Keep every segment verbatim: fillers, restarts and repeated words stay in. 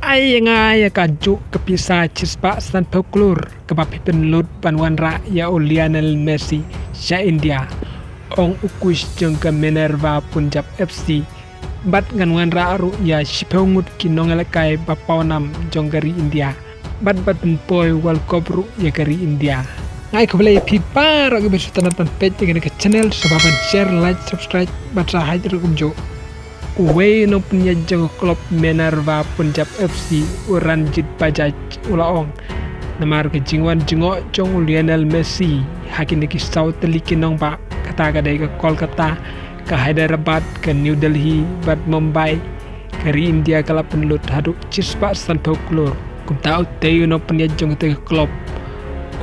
Ai ïa nga ïa ka juh ka pisa shispah sanphew klur kaba phi pynlut ban wanrah ïa u Lionel Messi sha India, ong u coach jong ka Minerva Punjab F C. Bad ngan wanrah ruh ïa shiphew ngut ki nongïalehkai ba pawnam jong ka ri India, bad ban pynpoi World Cup ruh ïa ka ri India. Nga ai khublei ïa phi baroh kiba sngewtynnat ban peit ïa kane ka channel, sngewbha ban share, like, subscribe bad sa hait ruh kumjuh. Uwei u nongpynïaid jong ka club Minerva Punjab F C, u Ranjit Bajaj, u la ong, namar ka jingwan jngoh jong u Lionel Messi ha kine ki saw tylli ki nongbah, kata ka dei ka Kolkata, ka Hyderabad, ka New Delhi bad Mumbai, ka ri India ka la pynlut haduh shispah sanphew klur. Kumta utei u nongpynïaid jong katei ka club,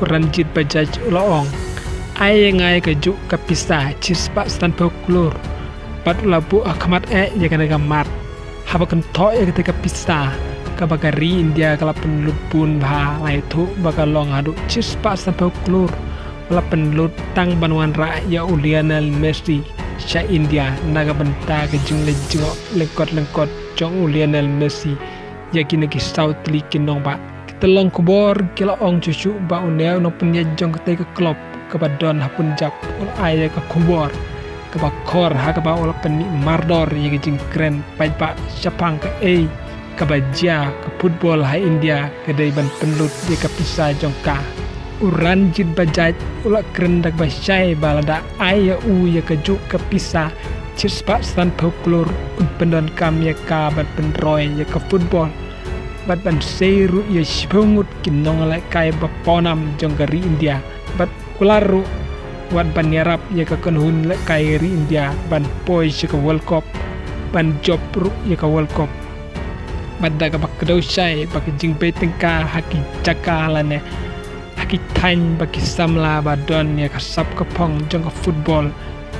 u Ranjit Bajaj, u la ong, ai ïa nga ïa ka juh ka pisa shispah sanphew klur. Bad u la buh ha khmat eh ïa kane ka mat. Haba kynthoh ïa katei ka pisa kaba ka ri India ka la pynlut bun bha, la ïathuh ba ka long haduh shispah sanphew klur ba la pynlut tang ban wanrah ïa u Lionel Messi sha India, na ka bynta ka jingleit jngoh lyngkot lyngkot jong u Lionel Messi ïa kine ki saw tylli ki nongbah. Ki tyllong khubor ki la ong shuh shuh ba une u nongpynïaid jong katei ka club kaba don ha Punjab u la ai ïa ka khubor kaba khor ha kaba u la pynmih mardor ïa ka jingkren paidbah shaphang kaei kaba jia ka football ha India, ka dei ban pynlut ïa ka pisa jong ka. U Ranjit Bajaj u la kren da kaba shai ba lada ai ïa u ïa ka juh ka pisa shispah sanphew klur, un pyndonkam ïa ka ban pynroi ïa ka football bad ban sei ruh ïa shiphew ngut ki nongïalehkai ba pawnam jong ka ri India. Bad kular ruh wat ban ïarap ïa ka kynhun lehkai ri India ban poi sha ka World Cup, ban jop ruh ïa ka World Cup. Bad da kaba kdew shai ba ka jingbei tyngka ha ki jaka lane ha ki thaiñ ba ki samla ba don ïa ka sap ka phong jong ka football,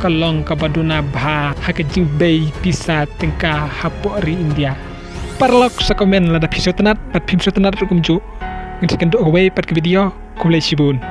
ka long kaba duna bha ha ka jingbei pisa tyngka hapoh ri India. Paralok, sa comment lada phi sngewtynnat bad phim sngewtynnat ruh kumjuh. Ngin sa ïakynduh ha kawei pat ka video. Khublei shibun.